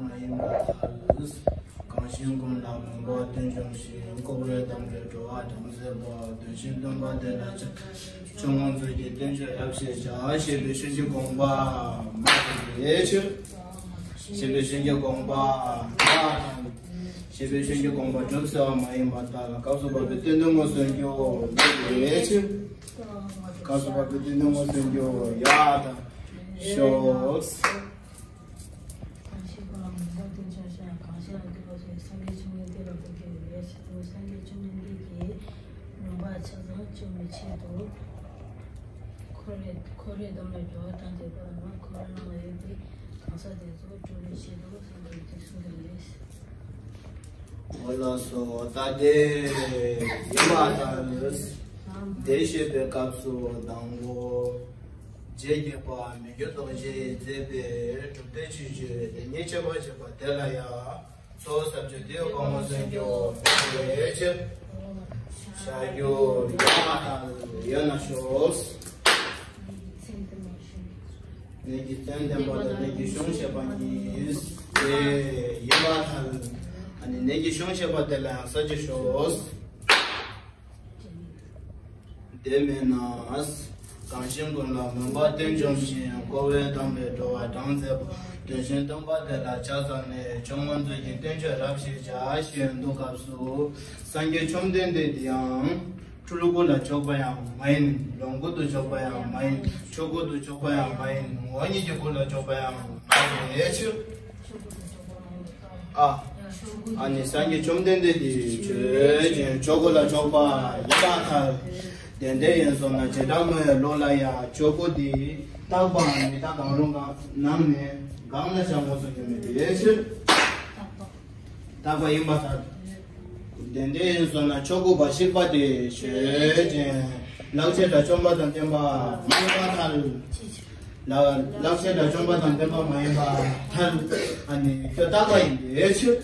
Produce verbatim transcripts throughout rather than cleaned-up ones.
མ་ཡིན་པར་ཐལ། གང་ཞིག་ཀུན་ལ་མོས་པ་དོན་འབྱུང་ཞིང་། འཁོར་བའི་གཏམ་གྱི་འགྲོ་བ་སྦྱངས་མཛད་པ། དོན་ཞིང་སྟོན་པ་དེ་ལ་ཕྱག་འཚལ་ལོ། ཆོས་མངོན་རྫོགས་ཀྱི་བསྟན་བཅོས་རབ་བཤད་བྱ། ཞེས་པའི་ཤིང་གི་དགོངས་པ་མ་ཡིན་པའི་ཕྱིར། ཞེས་པའི་ཤིང་གི་དགོངས་པ་ཡང་དང་། ཞེས་པའི་ཤིང་གི་དགོངས་པ་སྒྲུབ་ཟེར་བ་མ་ཡིན་པར་ཐལ། སྐབས་སུ་བབ་པའི་སྟོན་ཏོ་མངོན་སུམ་རྒྱུ་མེད་པའི་ཕྱིར། སྐབས་སུ་བབ་པའི་སྟོན་ཏོ་མངོན་སུམ་རྒྱུ་ཡང་དང་ཤོག། གང་ཞིག་ཀུན་ལ་མོས་པ་དོན་འབྱུང་ཞིང་། གང་ཞིག་ལ་འདུད་པ་སངས་རྒྱས་བཅོམ་ལྡན་འདས་ལ་འདུད་པའི་ཕྱིར། སངས་རྒྱས་བཅོམ་ལྡན་འདས་ཀྱིས་མོས་པ་ཆ་ཚང་བཅོམ་པའི་ཆེད་དུ། འཁོར་བའི་འཁོར་བའི་གཏམ་ལས་འགྲོ་བ་སྦྱངས་མཛད་པ་ནི། འཁོར་བའི་ནང་ལ་ཡོད་པའི་གང་ཟག་དེ་ཚོ་སྒྲོལ་བའི་ཆེད་དུ་སངས་རྒྱས་ཀྱིས་གསུངས་པ་ལས། འོ་ལགས་སོ། ད་དེ་ཡིན་པར་ཐལ། དེ་བཤད་པའི་སྐབས་སུ་དང་པོ། རྗེ་བརྒྱད་པ་མི་བསྐྱོད་རྡོ་རྗེས་མཛད་པའི་གྲུབ་སྡེ་སྤྱོད་བརྒྱད་དེ་ཉིད་འཆད་པར་བྱེད་པ་དེ་ལ་ཡང་། གཙོ་བོ་ས་བཅད་དེའི་དགོངས་པ་མཚོན་རྒྱུ་མེད་པའི་ཕྱིར། བྱ་རྒྱུ་ཡོད་མ་ཐལ། ཡོད་ན་ཤོག། ནད་ཀྱི་མཚོན་བསྟན་པ་དང་ནད་ཀྱི་གཞུང་བཤད་པ་གཉིས་དེ་ཡིན་པར་ཐལ། ཨ་ནི་ནད་ཀྱི་གཞུང་བཤད་པ་དེ་ལ་ཡང་ས་བཅད་ཤོག། དེ་མིན་ན། གང་ཞིག་ཀུན་ལ་མོས་པ་དོན་འབྱུང་ཞིང་། འཁོར་བའི་གཏམ་ལས་འགྲོ་བ་སྦྱངས་མཛད་པ། དོན་ཞིང་སྟོན་པ་དེ་ལ་ཕྱག་འཚལ་ནས། ཆོས་མངོན་རྫོགས་ཀྱི་བསྟན་བཅོས་རབ་བཤད་བྱ། ཞེས་འདུག་སྐབས་སུ། སངས་རྒྱས་བཅོམ་ལྡན་འདས་དེ་ཡང་། སྤྲུལ་སྐུ་ལ་འཇོག་པ་ཡང་མ་ཡིན། ལོངས་སྐུ་དུ་འཇོག་པ་ཡང་མ་ཡིན། ཆོས་སྐུ་དུ་འཇོག་པ་ཡང་མ་ཡིན། ངོ་བོ་ཉིད་ཀྱི་སྐུ་ལ་འཇོག་པ་ཡང་མ་ཡིན་པའི་ཕྱིར། ཨ། ཨ་ནི་སངས་རྒྱས་བཅོམ་ལྡན་འདས་དེ་ཆོས་ཅན་ཆོས་སྐུ་ལ་འཇོག་པ་ཡིན་པར་ཐལ། དེ་འདྲ་ཡིན་སོང་ན་བྱེ་བྲག་སྨྲ་བའི་ལུགས་ལ་ཡང་ཆོས་སྐུ་དེ་རྟག་པའམ་མི་རྟག་གང་རུང་གང་ནང་ནས་གང་ལ་བཞག་དགོས་སོ་སྐྱོན་མེད་པའི་ཕྱིར། རྟག་པ་ཡིན་པར་ཐལ། དེ་འདྲ་ཡིན་སོང་ན་ཆོས་སྐུ་འབའ་ཞིག་པ་དེ་ཆོས་ཅན། ལག་ཆད་དགྲ་བཅོམ་པ་དང་ལྡན་པ་མ་ཡིན་པར་ཐལ། ལ་ལག་ཆད་དགྲ་བཅོམ་པ་དང་ལྡན་པ་མ་ཡིན་པར་ཐལ། ཨ་ནི་ཁྱོད་རྟག་པ་ཡིན་པའི་ཕྱིར།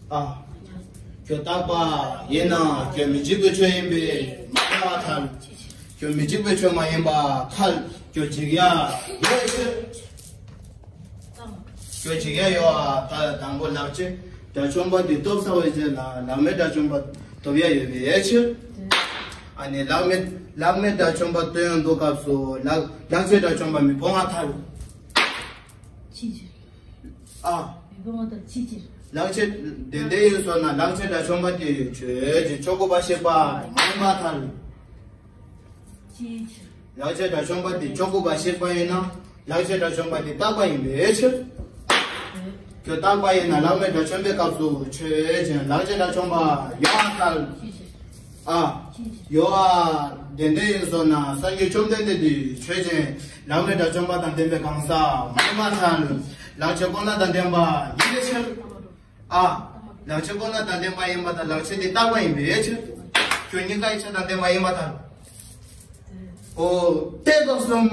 ཨ། ཁྱོད་རྟག་པ་ཡིན་ན་ཁྱོད་མི་འཇིག་པའི་ཆོས་ཡིན་པས་མ་ཡིན་པར་ཐལ། ཁྱོད་མི་འཇིག་པའི་ཆོས་མ་ཡིན་པར་ཐལ། ཁྱོད་འཇིག་ཡ་ཡོད་ཕྱིར། ཁྱོད་འཇིག་ཡ་ཡོད་ཨ། ད་དང་པོ་ལག་ཆད་དགྲ་བཅོམ་པ་འདི་ཐོབ་ཚར་བའི་རྗེས་ལ་ལག་མེད་དགྲ་བཅོམ་པ་ཐོབ་ཡ་ཡོད་པའི་ཕྱིར། ཨ་ནི་ལག་མེད་ལག་མེད་དགྲ་བཅོམ་པ་སྟོན་འདུག་སྐབས་སུ་ལག་ལག་ཆད་དགྲ་བཅོམ་པ་མི་སྤོང་བར་ཐལ། ཅི་ཕྱིར། ཨ། མི་སྤོང་བར་ཐལ། ཅི་ཕྱིར། ལག་ཆད་དེ་འདྲ་ཡིན་སོང་ན་ལག་ཆད་དགྲ་བཅོམ་པ་དེ་ཆོས་ཅན་ཆོས་སྐུ་འབའ་ཞིག་པ་མ་ཡིན་པར་ཐལ། ཅིའི་ཕྱིར། ལག་ཆད་དགྲ་བཅོམ་པ་དེ་ཆོས་སྐུ་འབའ་ཞིག་པ་ཡིན་ན་ལག་ཆད་དགྲ་བཅོམ་པ་དེ་རྟག་པ་ཡིན་པའི་ཕྱིར། ཁྱོད་རྟག་པ་ཡིན་ན་ལག་མེད་དགྲ་བཅོམ་པའི་སྐབས་སུ་ཆོས་ཅན་ལག་ཆད་དགྲ་བཅོམ་པ་ཡོད་པར་ཐལ། ཅིའི་ཕྱིར། ཨ། ཡོད་ཨ། དེ་འདྲ་ཡིན་སོང་ན་སངས་རྒྱས་བཅོམ་ལྡན་འདས་དེ་ཆོས་ཅན་ལག་མེད་དགྲ་བཅོམ་པ་དང་ལྡན་པའི་གང་ཟག་མ་ཡིན་པར་ཐལ། ལག་ཆད་ཁོ་ན་དང་ལྡན་པ་ཡིན་པའི་ཕྱིར། ཨ། ལག་ཆད་ཁོ་ན་དང་ལྡན་པ་ཡིན་པར་ཐལ། ལག་ཆད་དེ་རྟག་པ་ཡིན་པའི་ཕྱིར། ཁྱོད་གཉིས་ཀ་ཡི་ཆད་དང་ལྡན་པ་ཡིན་པར་ཐལ། ཨོ། དེ་ལྟར་གསུམ།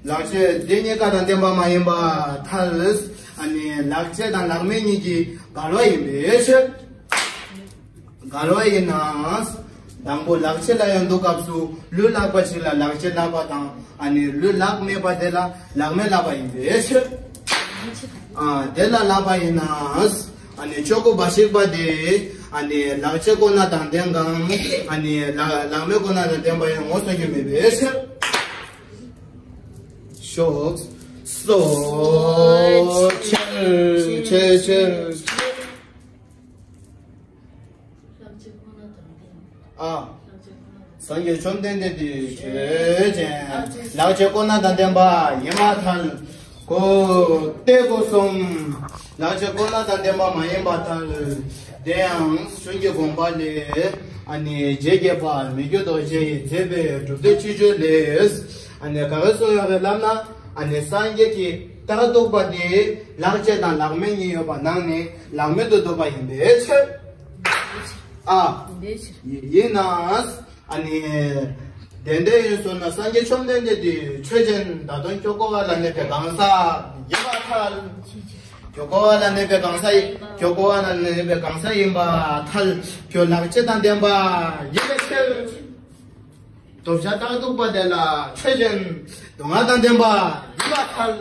ལག་ཆད་དེ་གཉིས་ཀ་དང་ལྡན་པ་མ་ཡིན་པར་ཐལ། ཨ་ནི་ལག་ཆད་དང་ལག་མེད་གཉིས་ཀྱི་འགལ་བ་ཡིན་པའི་ཕྱིར། འགལ་བ་ཡིན་ན། དང་པོ་ལག་ཆད་ལ་ཡང་འདུག་སྐབས་སུ་ལུས་ལག་པ་ཞིག་ལ་ལག་ཆད་ལབ་པ་དང་ཨ་ནི་ལུས་ལག་མེད་པ་དེ་ལ་ལག་མེད་ལབ་པ་ཡིན་པའི་ཕྱིར། ཨ། དེ་ལ་ལབ་པ་ཡིན་ན། ཨ་ནི་ཆོས་སྐུ་འབའ་ཞིག་པ་དེ་ཨ་ནི་ལག་ཆད་ཁོ་ན་དང་ལྡན་གམ་ཨ་ནི་ལག་ལག་མེད་ཁོ་ན་དང་ལྡན་པ་ཡང་ངོ་སོ་རྒྱུ་མེད་པའི་ཕྱིར། ཤོག། སོ་ཆེར་ཆེར་ཆེར། ཨ། སངས་རྒྱས་བཅོམ་ལྡན་འདས་དེ་ཆོས་ཅན། ལག་ཆད་ཁོ་ན་དང་ལྡན་པ་ཡིན་པར་ཐལ། ཁོ་སྟེ་ཁོ་གསུམ། ལག་ཆད་ཁོ་ན་དང་ལྡན་པ་མ་ཡིན་པར་ཐལ། དེ་ཡང་གཞུང་གི་དགོངས་པ་ལས། ཨ་ནི་རྗེ་བརྒྱད་པ་མི་བསྐྱོད་རྡོ་རྗེ་ཡིས་མཛད་པའི་གྲུབ་སྡེ་སྤྱོད་བརྗོད་ལས། ཨ་ནི་ག་གེ་གསུངས་ཡོད་རེད་ལབ་ན། ཨ་ནི་སངས་རྒྱས་ཀྱི་རྟགས་རྟོགས་པ་དེ་ལག་ཆད་དང་ལག་མེད་གཉིས་ཡོད་པ་ནང་ནས་ལག་མེད་དུ་འདོད་པ་ཡིན་པའི་ཕྱིར། ཨ། ཡིན་ན། ཨ་ནི། དེ་འདྲ་ཡིན་སོང་ན་སངས་རྒྱས་བཅོམ་ལྡན་འདས་དེ་ཆོས་ཅན། ད་དུང་ཁྱོད་འཁོར་བ་ལ་གནས་པའི་གང་ཟག་ཡིན་པར་ཐལ། ཁྱོད་འཁོར་བ་ལ་གནས་པའི་གང་ཟག་ཡིན། ཁྱོད་འཁོར་བ་ལ་གནས་པའི་གང་ཟག་ཡིན་པར་ཐལ། ཁྱོད་ལག་ཆད་དང་ལྡན་པ་ཡིན་པའི་ཕྱིར། ཐོབ་བྱ་རྟགས་རྟོགས་པ་དེ་ལ་ཆོས་ཅན། སྡུག་བསྔལ་དང་ལྡན་པ་ཡིན་པར་ཐལ།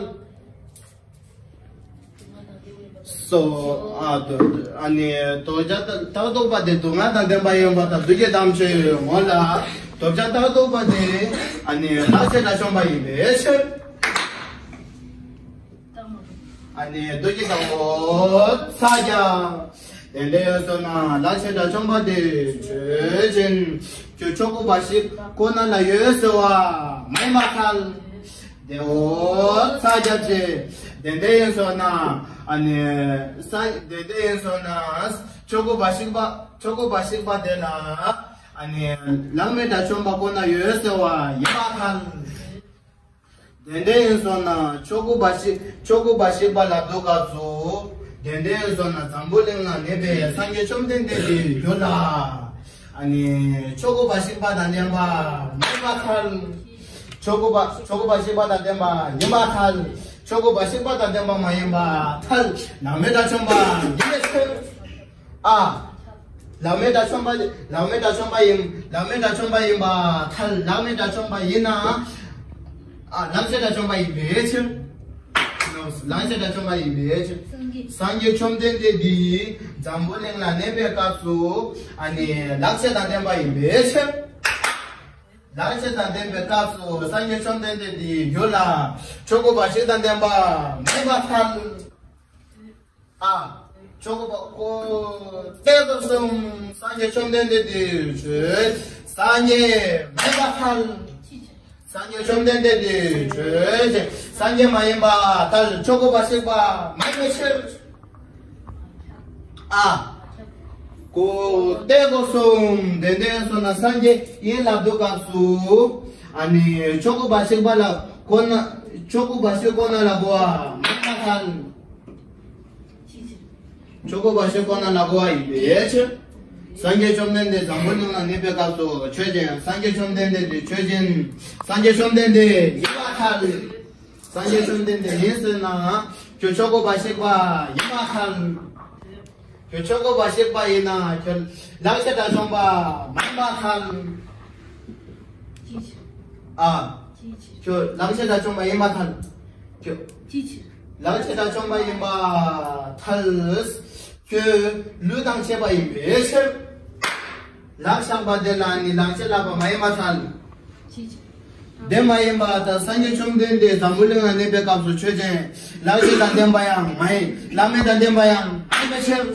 སོ། ཨ་དོ། ཨ་ནི་དོར་བྱ་མཐར་ཐུག་པ་དེ་སྡུག་བསྔལ་དང་ལྡན་པ་ཡིན་པ་དང་། བདུད་ཀྱི་དམ་ཆོས་ངོ་ལ་དོར་བྱ་མཐར་ཐུག་པ་དེ་ཨ་ནི་ལག་ཆད་དང་བཅོམ་པ་ཡིན་པའི་ཕྱིར། ཨ་ནི་བདུད་ཀྱི་དམ་པོ་ཕྱག་རྒྱ། དེ་འདྲ་ཡིན་སོང་ན་ལག་ཆད་དང་བཅོམ་པ་དེ་ཆོས་ཅན། ཁྱོད་ཆོས་སྐུ་འབའ་ཞིག་ཁོ་ན་ལ་ཡོད་ཟེར་བ་མ་ཡིན་པར་ཐལ། དེ་འོ་ཚ་རྒྱབ་ཅེས། དེ་འདྲ་ཡིན་སོང་ན་ཨ་ནི་ས། དེ་འདྲ་ཡིན་སོང་ན་ཆོས་སྐུ་འབའ་ཞིག་པ། ཆོས་སྐུ་འབའ་ཞིག་པ་དེ་ལ་ཨ་ནི་ལག་མེད་དང་བཅོམ་པ་ཁོ་ན་ཡོད་ཟེར་བ་ཡིན་པར་ཐལ། དེ་འདྲ་ཡིན་སོང་ན་ཆོས་སྐུ་འབའ་ཞིག་ཆོས་སྐུ་འབའ་ཞིག་པ་ལ་འདུག་ག་ཚོ། དེ་འདྲ་ཡིན་སོང་ན་འཛམ་བུ་གླིང་ན་གནས་པའི་སངས་རྒྱས་བཅོམ་ལྡན་འདས་དེའི་རྒྱུད་ལ། ཨ་ནི་ཆོས་སྐུ་འབའ་ཞིག་པ་དང་ལྡན་པ་མ་ཡིན་པར་ཐལ། ཆོས་སྐུ་འབའ་ཆོས་སྐུ་འབའ་ཞིག་པ་དང་ལྡན་པ་ཡིན་པར་ཐལ། ཆོས་སྐུ་འབའ་ཞིག་པ་དང་ལྡན་པ་མ་ཡིན་པར་ཐལ། ལག་མེད་དང་བཅོམ་པ་ཡིན་པའི་ཕྱིར། ཨ། ལག་མེད་དང་བཅོམ་པ། ལག་མེད་དང་བཅོམ་པ་ཡིན། ལག་མེད་དང་བཅོམ་པ་ཡིན་པར་ཐལ། ལག་མེད་དང་བཅོམ་པ་ཡིན་ན། ཨ། ལག་ཆད་དང་བཅོམ་པ་ཡིན་པའི་ཕྱིར། ལག་ཆད་དང་བཅོམ་པ་ཡིན་པའི་ཕྱིར། སངས་རྒྱས་བཅོམ་ལྡན་འདས་འདི་འཛམ་བུ་གླིང་ལ་གནས་པའི་སྐབས་སུ་ཨ་ནི་ལག་ཆད་དང་ལྡན་པ་ཡིན་པའི་ཕྱིར། ལག་ཆད་དང་ལྡན་པའི་སྐབས་སུ་སངས་རྒྱས་བཅོམ་ལྡན་འདས་འདིའི་རྒྱུད་ལ་ཆོས་སྐུ་འབའ་ཞིག་དང་ལྡན་པ་མེད་པར་ཐལ། ཨ། ཆོས་སྐུ་འབའ་ཁོ་ཏེ་ཏོ་སུམ། སངས་རྒྱས་བཅོམ་ལྡན་འདས་དེ་ཆོས་སངས་རྒྱས་མེད་པར་ཐལ། སངས་རྒྱས་བཅོམ་ལྡན་འདས་དེ་ཆོས་ཅན། སངས་རྒྱས་མ་ཡིན་པར་ཐལ། ཆོས་སྐུ་འབའ་ཞིག་པ་མ་ཡིན་པའི་ཕྱིར། ཨ། ཁོ་ཏེ་ཏོ་སུམ། དེ་འདྲ་སོང་ན་སངས་རྒྱས་ཡིན་ལབ་དུས་སྐབས་སུ་ཨ་ནི་ཆོས་སྐུ་འབའ་ཞིག་པ་ལ་ཁོ་ན། ཆོས་སྐུ་འབའ་ཞིག་ཁོ་ན་ལ་གོ་བ་མ་ཡིན་པར་ཐལ། ཆོས་སྐུ་འབའ་ཞིག་ཁོ་ན་ལ་གོ་བ་ཡིན་པའི་ཕྱིར། སངས་རྒྱས་བཅོམ་ལྡན་འདས་འཛམ་བུ་གླིང་ལ་གནས་པའི་སྐབས་སུ་ཆོས་ཅན། སངས་རྒྱས་བཅོམ་ལྡན་འདས་དེ་ཆོས་ཅན། སངས་རྒྱས་བཅོམ་ལྡན་འདས་ཡིན་པར་ཐལ། སངས་རྒྱས་བཅོམ་ལྡན་འདས་ཡིན་ཟེར་ན་ཁྱོད་ཆོས་སྐུ་འབའ་ཞིག་པ་ཡིན་པར་ཐལ། ཁྱོད་ཆོས་སྐུ་འབའ་ཞིག་པ་ཡིན་ན་ཁྱོད་ལག་ཆད་དང་བཅོམ་པ་མ་ཡིན་པར་ཐལ། ཨ། ཁྱོད་ལག་ཆད་དང་བཅོམ་པ་ཡིན་པར་ཐལ། ཁྱོད་ལག་ཆད་དང་བཅོམ་པ་ཡིན་པར་ཐལ། ཁྱོད་ལུས་དང་བཅས་པ་ཡིན་པའི་ཕྱིར། ལག་བཞག་པ་དེ་ལ་ནི་ལག་ཆད་ལབ་པ་མ་ཡིན་པར་ཐལ། དེ་མ་ཡིན་པར་ཐལ། སངས་རྒྱས་བཅོམ་ལྡན་འདས་འཛམ་བུ་གླིང་ལ་གནས་པའི་སྐབས་སུ་ཆོས་ཅན། ལག་ཆད་དང་ལྡན་པ་ཡང་མ་ཡིན། ལག་མེད་དང་ལྡན་པ་ཡང་མ་ཡིན་པའི་ཕྱིར།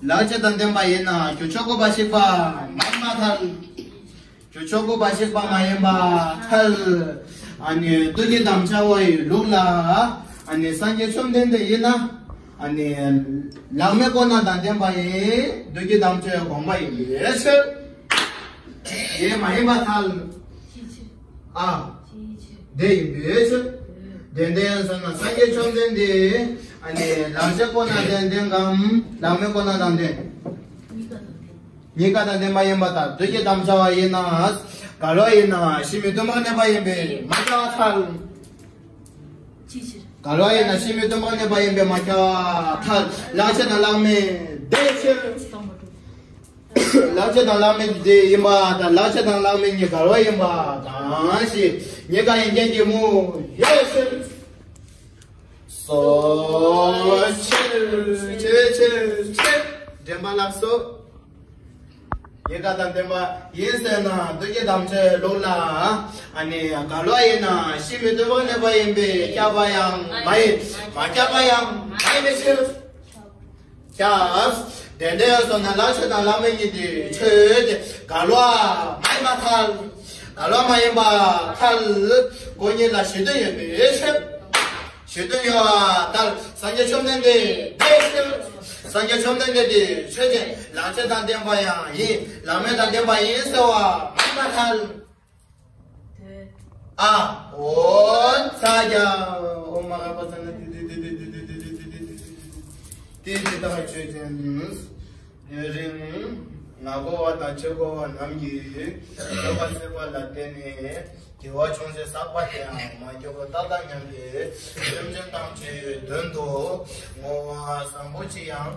ལག་ཆད་དང་ལྡན་པ་ཡིན་ན་ཁྱོད་ཆོས་སྐུ་འབའ་ཞིག་པ་མ་ཡིན་པར་ཐལ། ཁྱོད་ཆོས་སྐུ་འབའ་ཞིག་པ་མ་ཡིན་པར་ཐལ། ཨ་ནི་བདུད་ཀྱི་དམ་བཅའ་བ་ཡི་ལུགས་ལ་ཨ་ནི་སངས་རྒྱས་བཅོམ་ལྡན་འདས་ཡིན་ན་ཨ་ནི་ལག་མེད་ཁོ་ན་དང་ལྡན་པ་ཡིན། བདུད་ཀྱི་དམ་བཅའ་དགོངས་པ་ཡིན་པའི་ཕྱིར། དེ་མ་ཡིན་པར་ཐལ། ཨ། དེ་ཡིན་པའི་ཕྱིར། དེ་འདྲ་ཡིན་ཟེར་ན་སངས་རྒྱས་བཅོམ་ལྡན་འདས་ཨ་ནི་ལག་ཆད་ཁོ་ན་དང་ལྡན་གམ་ལག་མེད་ཁོ་ན་དང་ལྡན། གཉིས་ཀ་དང་ལྡན་པ་ཡིན་པར་ཐལ། བདུད་ཀྱི་དམ་བཅའ་བ་ཡིན་ན། འགལ་བ་ཡིན་ན་གཞི་མི་མཐུན་པར་གནས་པ་ཡིན་པས་མ་བྱ་བར་ཐལ། འགལ་བ་ཡིན་ན་གཞི་མི་མཐུན་པར་གནས་པ་ཡིན་པས་མ་བྱ་བར་ཐལ། ལག་ཆད་དང་ལག་མེད་དེའི་ཕྱིར། ལག་ཆད་དང་ལག་མེད་དེ་ཡིན་པར་ཐལ། ལག་ཆད་དང་ལག་མེད་གཉིས་འགལ་བ་ཡིན་པ་དང་ཞེས་གཉིས་ཀ་ཡི་རྐྱེན་གྱི་མུ་ཡོད་ཕྱིར། སོ། ཕྱིར་ཕྱིར་ཕྱིར་ཕྱིར། འདྲེན་པ་ལགས་སོ། ཡིན་ཀ་དང་ལྡན་པ་ཡིན་ཟེར་ན་བདུད་ཀྱི་དམ་བཅའི་ལུགས་ལ་ཨ་ནི་འགལ་བ་ཡིན་ན་གཞི་མི་མཐུན་པར་གནས་པ་ཡིན་པས་ཁྱབ་པ་ཡང་མ་ཡིན། མ་ཁྱབ་པ་ཡང་མ་ཡིན་པའི་ཕྱིར། ཁྱབ། དེ་འདྲ་སོང་ན་ལག་ཆད་དང་ལག་མེད་གཉིས་དེ་ཆོས་ཅན། འགལ་བ་མ་ཡིན་པར་ཐལ། འགལ་བ་མ་ཡིན་པར་ཐལ། ཁོ་གཉིས་ལ་གཞི་མཐུན་ཡོད་པའི་ཕྱིར། གཞི་མཐུན་ཡོད་པར་ཐལ། སངས་རྒྱས་བཅོམ་ལྡན་འདས་དེའི་ཕྱིར། སངས་རྒྱས་བཅོམ་ལྡན་འདས་དེ་ཆོས་ཅན། ལག་ཆད་དང་ལྡན་པ་ཡང་ཡིན། ལག་མེད་དང་ལྡན་པ་ཡིན་ཟེར་བ་མ་ཡིན་པར་ཐལ། ཨ། འོ་ཚ་རྒྱ། ཨོཾ་མ་ཧཱ་པུ་ར་ས་ན་ཏི་ཏི་ཏི་ཏི་ཏི་ཏི་ཏི་ཏི་ཏི་ཏི་ཏི་ཏི་ཏི་ཏི་ཏི་ཏི་ཏི། དེ་རིང་ང་གོ་བ་དང་ཁྱེད་གོ་བ་རྣམས་ཀྱིས་སྤྱོད་པ་སྲེད་པ་ལ་བརྟེན་ནས་དགེ་བ་ཆུང་ཆེ་བསགས་པ་དེའང་མ་སྐྱོ་བ་རྟག་ཏུ་ཉམས་པའི་སེམས་ཅན་ཐམས་ཅད་དོན་དུ་བསྔོ་བ་བཟང་པོ་ཅི་ཡང་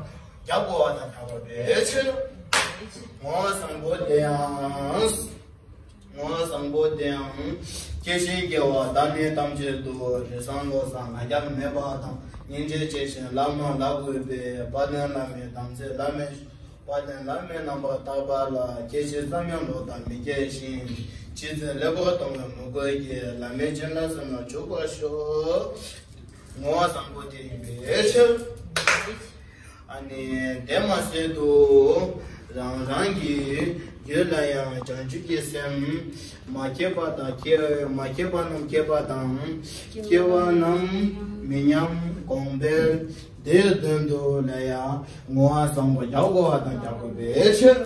རྒྱག་དགོས་པ་དང་ཐག་པ་བའི་ཕྱིར། བསྔོ་བ་བཟང་པོ་དེའང་ བཟང་པོ་དེའང་། སྐྱེ་ཤི་སྐྱེ་བ་ཟླ་མེད་ཐམས་ཅད་དུ། རེ་སང་ལོ་སང་ང་རྒྱལ་མེད་པ་དང་། སྙིང་རྗེ་ཆེ་ཞིང་བླ་མ་ལ་གུས་པའི། དཔལ་ལྡན་བླ་མའི་དམ་ཚིག་བླ་མེད། དཔལ་ལྡན་བླ་མའི་རྣམ་པར་དག་པ་ལ། སྐྱེ་ཤི་བསམ་ཡང་ལོག་ལྟ་མི་སྐྱེ་ཞིང་། ཇི་སྲིད་ཀླད་ཀོར་གཏོང་བའི་མོས་གུས་ཀྱིས། བླ་མའི་བྱིན་རླབས་སེམས་ལ་འཇུག་པར་ཤོག། བསྔོ་བ་བཟང་པོ་དེ་ཡིན་པའི་ཕྱིར། ཨ་ནི་དེ་མ་ཟད་དུ་རང་རང་གི་རྒྱུད་ལ་ཡང་བྱང་ཆུབ་ཀྱི་སེམས་མ་སྐྱེས་པ་དང་སྐྱེ་མ་སྐྱེས་པ་རྣམས་སྐྱེས་པ་དང་། སྐྱེ་བ་རྣམས་མི་ཉམས་གོང་འཕེལ། དེའི་དོན་དུ་ལ་ཡང་བསྔོ་བ་བཟང་པོ་རྒྱག་དགོས་པ་དང་རྒྱག་དགོས་པའི་ཕྱིར།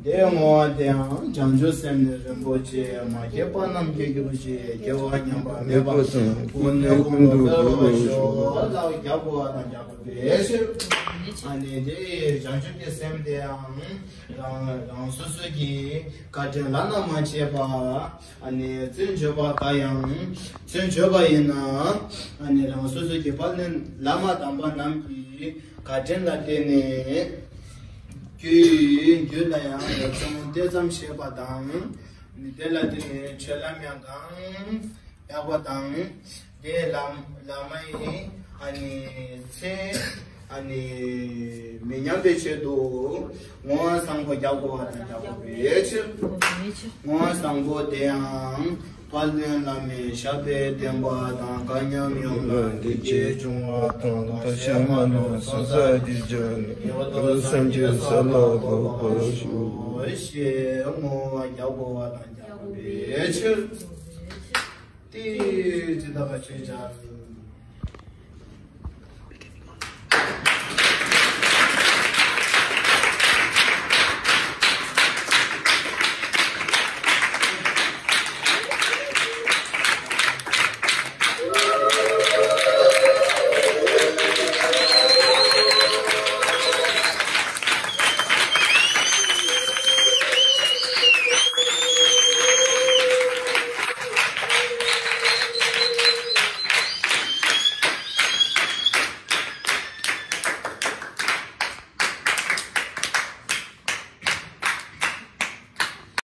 དེ་བསྔོ་བ་དེའང་བྱང་ཆུབ་སེམས་ནི་རིན་པོ་ཆེ། མ་སྐྱེས་པ་རྣམས་སྐྱེ་གྱུར་ཅིག། སྐྱེ་བ་ཉམས་པ་མེད་པ་དང་། ཀུན་ནས་ཀུན་ཏུ་འགྲུབ་པར་ཤོག་ལ་རྒྱག་དགོས་པ་དང་རྒྱག་དགོས་པའི་ཕྱིར། ཨ་ནི་དེ་བྱང་ཆུབ་ཀྱི་སེམས་དེའང་རང་རང་སོ་སོ་གི་བཀའ་དྲིན་བླ་ན་མ་མཆིས་པ། ཨ་ནི་ཚུར་འབྱོར་བ་ག་ཡང་ཚུར་འབྱོར་བ་ཡིན་ན། ཨ་ནི་རང་སོ་སོ་གི་དཔལ་ལྡན་བླ་མ་དམ་པ་རྣམས་ཀྱི་བཀའ་དྲིན་ལ་བརྟེན་ནས། རྒྱུད་རྒྱུད་ལ་ཡང་ཡབ་ཆུང་དེ་ཙམ་བཤད་པ་དང་། དེ་ལ་བརྟེན་ནས་ཆོས་ལམ་ཡང་གང་ཡག་པ་དང་། དེ་ལམ་བླ་མ་ཡི་ཨ་ནི་ཚེ་ཨ་ནི་མི་ཉམས་པའི་ཆེད་དུ་བསྔོ་བ་བཟང་པོ་རྒྱག་དགོས་པ་དང་རྒྱག་དགོས་པའི་ཕྱིར། བསྔོ་བ་བཟང་པོ་དེ་ཡང་། དཔལ་ལྡན་བླ་མའི་ཞབས་པད་བརྟན་པ་དང་། མཁའ་མཉམ་ཡོངས་ལ་བདེ་སྐྱིད་འབྱུང་བ་དང་། བདག་གཞན་མ་ལུས་སོང་ས་འདིར་འབྱོན་ནས། འགྲོ་དོན་སངས་རྒྱས་ས་ལ་འགོད་པར་ཞུ། ཞེས་བསྔོ་བ་རྒྱག་དགོས་པ་དང་རྒྱག་དགོས་པའི་ཕྱིར། ཏེ་ཇི་ལྟ་བ་ཆོས་ཅན།